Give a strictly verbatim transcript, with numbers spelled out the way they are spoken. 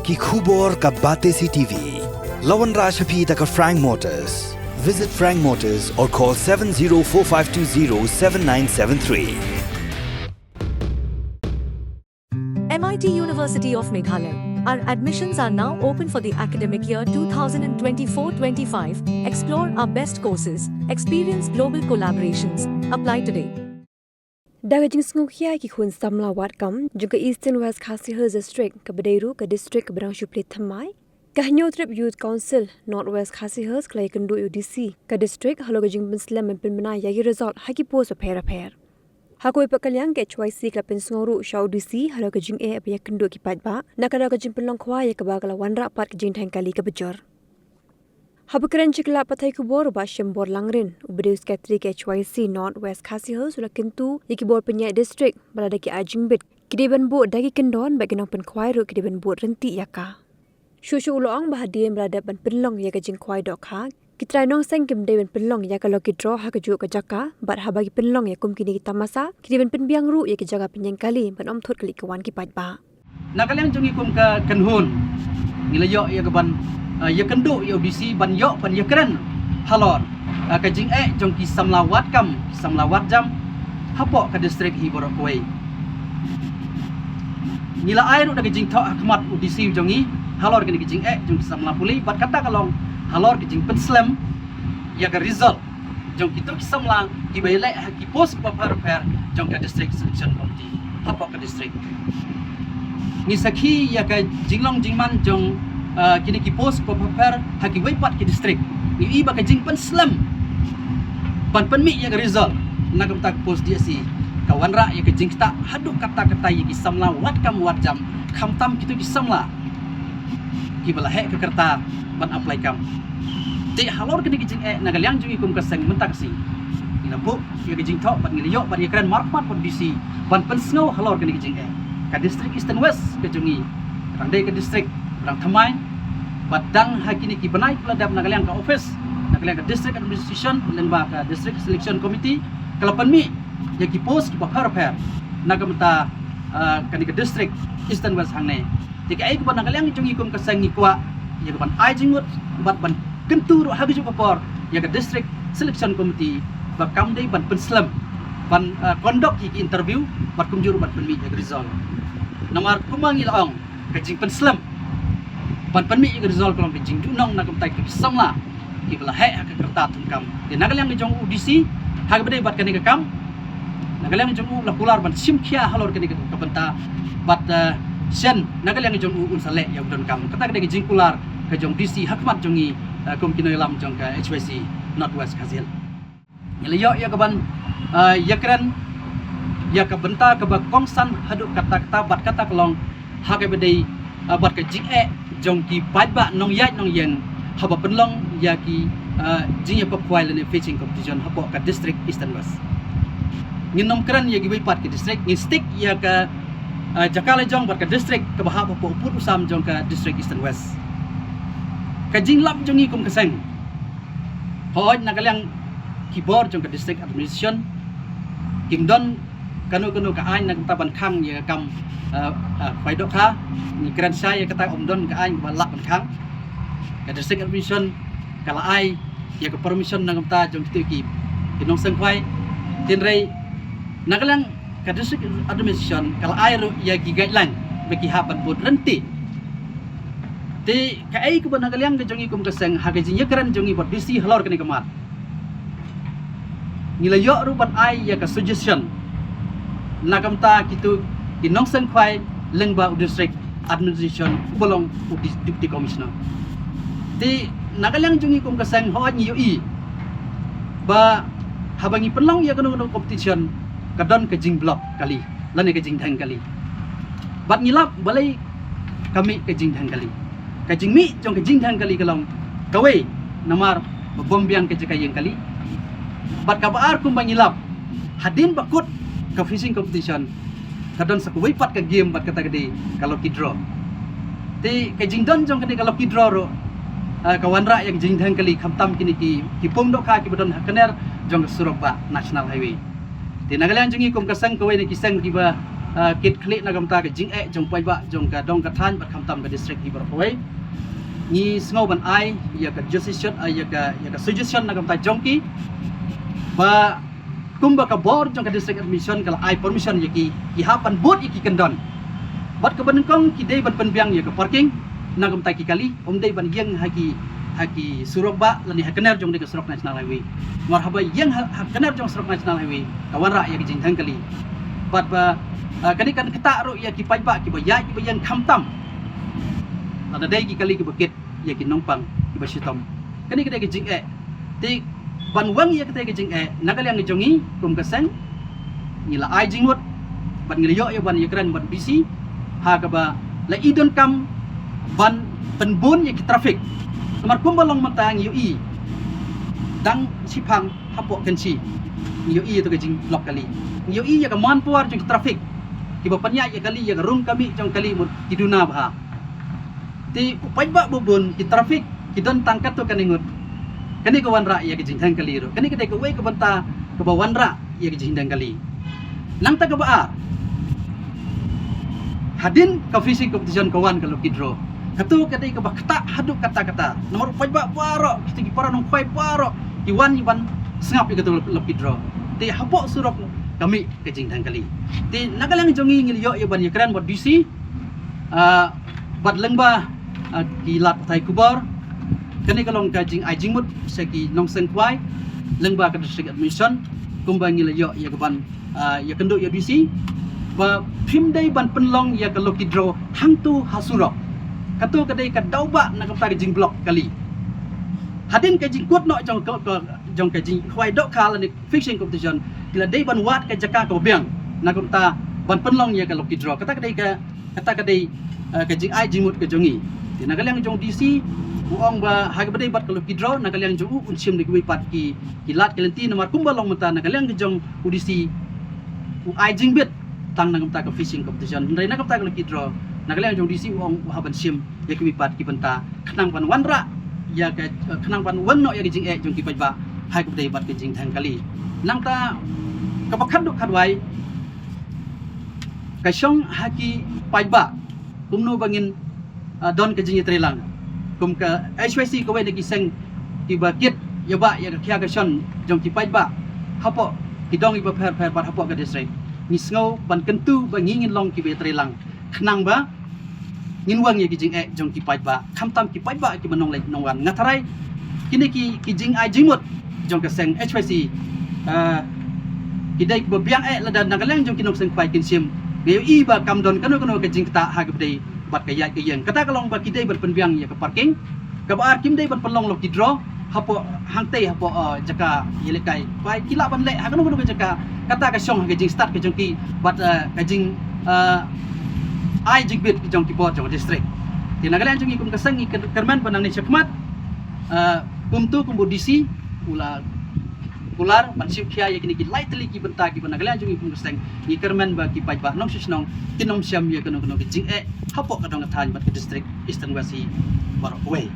Ki khubor ka Batesi T V. La wanrah sha phi da ka Frank Motors. Visit Frank Motors or call seven zero four five two zero seven nine seven three. M I T University of Meghalaya. Our admissions are now open for the academic year two thousand twenty-four twenty-five. Explore our best courses, experience global collaborations. Apply today. Da ka jingsngewkhia ki khun samla wad kam jong ka Eastern West Khasi Hills District, kaba dei ruh ka district kaba dang shu plie thymmai, ka Hynñiewtrep Youth Council North West Khasi Hills ka la ïakynduh ïa u D C ka district halor ka jingpynslem ban pynbna ïa ki result ha ki post bapher bapher. Ha kawei pat ka liang, ka H Y C ka la pynsngew ruh sha u D C halor ka jingeh ba ïakynduh ki paidbah na ka daw ka jingpynlong khwai, ïa kaba ka la wanrah pat ka jingdheng kali kaba jur. Haba kren sha ki lad pathai khubor, u Bah Shimbor Langrin, uba dei u Secretary ka H Y C North West Khasi Hills, u la kyntu ïa ki bor pynïaid district ba lada ki ai jingbit, ki dei ban buh da ki kyndon, bad ki nongpynkhwai ruh ki dei ban bud ryntih ïa ka. Shuh shuh u la ong ba hadien ba la dep ban pynlong ïa ka jingkhwai dohkha, ki trai nongseng kim dei ban pynlong ïa ka lucky draw ha kajuh ka jaka, bad haba ki pynlong ïa kum kine ki tamasa, ki dei ban pynbiang ruh ïa ki jaka pynïeng kali ban ym thut kali ka wan ki paidbah. Na ka liang jong ngi kum ka kynhun, ngi la ïoh ïa ka ban, ah, ïakynduh ïa u D C ban ïoh ban ïakren halor, ah, ka jingeh jong ki samla wad kam, ki samla wad jam hapoh ka district hi baroh kawei. Ngi la ai ruh da ka jingthoh ha khmat u D C jong ngi halor kane ka jingeh jong ki samla pule, bad kata ka long halor ka jingpynslem ïa ka result jong kito ki samla kiba ïaleh ha ki post bapher bapher jong ka District Selection Committee hapoh ka district. Ngi sakhi ïa ka jinglong jingman jong, ah, kine ki post bapher bapher ha kiwei pat ki district. Ngi i ba ka jingpynslem ban pynmih ïa ka result na ka bynta ka post D S E ka wanrah ïa ka jingktah haduh katta katta ïa ki samla wad kam wad jam, khamtam kito ki samla kiba la heh ka rta ban apply kam. Te halor kane ka jingeh, na ka liang jong ngi kum ka seng mynta ka sngi, ngi la buh ïa ka jingthoh bad ngi la ïoh ban ïakren markhmat bad D C ban pynsngew halor kane ka jingeh. Ka District Eastern West ka jong ngi ka dang dei ka district ba dang thymmai, bad dang ha kine ki bnai kiba la dep na ka liang ka office, na ka liang ka District Administration lyngba ka District Selection Committee, ka la pynmih ïa ki post kiba pher pher na ka bynta, ah, kane ka District Eastern West hangne. Te kaei kaba na ka liang jong ngi kum ka seng ngi kwah ïa ka ban ai jingmut bad ban kyntu ruh ha kajuh ka por ïa ka District Selection Committee ba kam dei ban pynslem ban, ah, conduct ïa ki interview bad kumjuh ruh ban pynmih ïa ka result. Namar kumba ngi la ong, ka jingpynslem ban pynmih ïa ka result ka long ka jingduhnong na ka bynta ki samla kiba la heh ha ka rta thungkam. Te na ka liang jong u D C ha kaba dei bad kane ka kam, na ka liang jong u la kular ban shim khia halor kane ka bynta bad, eh, shen na ka liang jong u un sa leh ïa u donkam. Kata ka dei ka jingkular ka jong D C ha khmat jong ngi, eh, kum ki nongïalam jong ka H Y C North West Khasi Hills. Ngi la ïoh ïa ka ban, ah, ïakren ïa ka bynta kaba kongsan haduh katta katta bad kata ka long ha kaba dei, ah, bad ka jingeh jong ki paidbah nongïaid nongïeng haba pynlong ïa ki, ah, jingïapop khwai lane fishing competition hapoh ka District Eastern West. Ngin ym kren ïa kiwei pat ki district, ngin stick ïa ka, ah, jaka la jong bad ka district kaba hap hapoh u pud u sam jong ka District Eastern West. Ka jinglap jong ngi kum ka seng, hooid na ka liang ki bor jong ka District Administration kim don kano kano ka aiñ na ka bynta ban khang ïa ka kam, ah, ah, khwai dohkha. Ngi kren shai ïa kata, ym don ka aiñ kaba lah ban khang. Ka District Administration ka la ai ïa ka permission na ka bynta jong kito ki, ki nongseng khwai. Hynrei na ka liang ka District Administration ka la ai ruh ïa ki guideline ba ki hap ban bud ryntih. Te kaei kaba na ka liang ka jong ngi kum ka seng ha ka jingïakren jong ngi bad D C halor kane ka mat, ngi la ïoh ruh ban ai ïa ka suggestion na ka bynta kito ki nongseng khwai lyngba u District Administration uba long u Dis-, Deputy Commissioner. Te na ka liang jong ngi kum ka seng, hooid ngi ïohi ba haba ngi pynlong ïa kano kano competition ka don ka jingblock kali lane ka jingdheng kali. Bad ngi lap balei ka mih ka jingdheng kali. Ka jingmih jong ka jingdheng kali ka long, kawei, namar ba bym biang ka jaka ïeng kali. Bad kaba ar kumba ngi lap, hadien ba kut ka fishing competition, ka don sa kawei pat ka game bad kata ka dei ka lucky draw. Te ka jingdon jong kane ka lucky draw ruh, ah, ka wanrah ïa ka jingdheng kali khamtam kine ki, ki pung dohkha kiba don ha kner jong ka surok bah National Highway. Te na ka liang jong ngi kum ka seng, kawei na ki seng kiba ah, kit khlieh na ka bynta ka jingeh jong paidbah jong ka dong ka thaiñ bad khamtam ka district hi baroh kawei. Ngi sngew ban ai ïa ka suggestion, ah, ïa ka, ïa ka suggestion na ka bynta jong ki ba kumba ka bor jong ka district administration ka la ai permission ïa ki, ki hap ban bud ïa ki kyndon. Bad kaba nyngkong ki dei ban pynbiang ïa ka parking na ka bynta ki kali, ym dei ban ïeng ha ki, ha ki surok bah lane ha kner jong ka surok National Highway. Namar haba ïeng ha, ha kner jong surok National Highway ka wanrah ïa ka jingdheng kali. Bad ba, ah, kane kan ktah ruh ïa ki paidbah kiba ïaid kiba ïeng khamtam. Lada dei ki kali kiba kit ïa ki nongpang kiba shitom. Kane ka dei ka jingeh. Te ban weng ïa katei ka jingeh, na ka liang jong ngi kum ka seng ngi la ai jingmut bad ngi la ïoh ïa ban ïakren bad D C ha kaba la i donkam ban pynbun ïa ki traffic. Namar kumba long mynta ngi ïohi dang shiphang hapoh Kynshi ngi ïohi ïa ka jingblock kali. Ngi ïohi ïa ka manpower jong ki traffic kiba pynïaid ïa kali, ïa ka rung ka mih jong kali mut ki duna bha. Te u paidbah ba bun ki traffic ki don tang katto katne ngut. Kane ka wanrah ïa ka jingdheng kali ruh. Kane ka dei kawei ka bynta kaba wanrah ïa ka jingdheng kali. Nangta kaba ar, hadien ka fishing competition ka wan ka lucky draw. Kato ka dei kaba ktah haduh katta katta. Namar u paidbah baroh, kita ki para nongkhwai baroh ki wan ïa ban sngap ïa kato lucky draw. Te hapoh surok ka mih ka jingdheng kali. Te na ka liang jong ngi ngi la ïoh ïa ban ïakren bad D C, ah, bad lyngba, ah, ki lad pathai khubor. Kane ka long ka jingai jingmut sha ki nongseng khwai lyngba ka district administration kumba ngi la ïoh ïa ka ban, ah, ïakynduh ïa D C ba phim dei ban pynlong ïa ka lucky draw hangto ha surok. Kato ka dei ka daw ba na ka bynta ka jingblock kali. Hadien ka jingkut noh jong ka, ka, jong ka jingkhwai dohkha lane fishing competition ki la dei ban wad ka jaka kaba biang na ka bynta ban pynlong ïa ka lucky draw. Kata ka dei ka, kata ka dei, eh, ka jingai jingmut ka jong ngi. Te na ka liang jong D C u ong ba ha kaba dei bad ka lucky draw na ka liang jong u un shim da kiwei pat ki, ki lad ki lynti namar kumba long mynta na ka liang jong u D C u ai jingbit tang na ka bynta ka fishing competition. Hynrei na ka bynta ka lucky draw na ka liang jong D C u ong u hap ban shim ïa kiwei pat ki bynta khnang ban wanrah ïa ka, khnang ban wan noh ïa ka jingeh jong ki paidbah ha kaba dei bad ka jingdheng kali. Nangta kaba khatduh khatwai ka shong ha ki paidbah kumno ba ngin, ah, don ka jingïatreilang. Kum ka H Y C kawei na ki seng kiba kit ïa ba ïa ka khia ka shon jong ki paidbah hapoh ki dong kiba pher pher bad hapoh ka district. Ngi sngew ban kyntu ba ngi ngin long kiba ïatreilang khnang ba ngin weng ïa ki jingeh jong ki paidbah khamtam ki paidbah kiba nongleit nongwan. Nga tharai kine ki, ki jingai jingmut jong ka seng H Y C, ah, ki dei kiba biang eh lada na ka liang jong ki nongseng khwai kin shim. Nga ïohi ba kam don kano kano ka jingktah ha kaba dei bad ka ïaid ka ïeng. Kata ka long ba ki dei ban pynbiang ïa ka parking. Kaba ar kim dei ban pynlong lucky draw hapoh hangtei hapoh, ah, jaka ïalehkai. Ba ki lah ban leh ha kano kano ka jaka. Kata ka shong ha ka jingstad ka jong ki bad, ah, ka jing, ah, ai jingbit ka jong ki bor jong ka district. Te na ka liang jong ngi kum ka seng ngi kyrmen ba nangne shakhmat, ah, kumto kumba u D C u la kular ban shu khia ïa kine ki lai tylli ki bynta kiba na ka liang jong ngi kum ka seng ngi kyrmen ba ki paidbah nongshong shnong kin ym shem ïa kano kano ka jingeh hapoh ka dong ka thaiñ bad ka district Eastern West hi baroh kawei.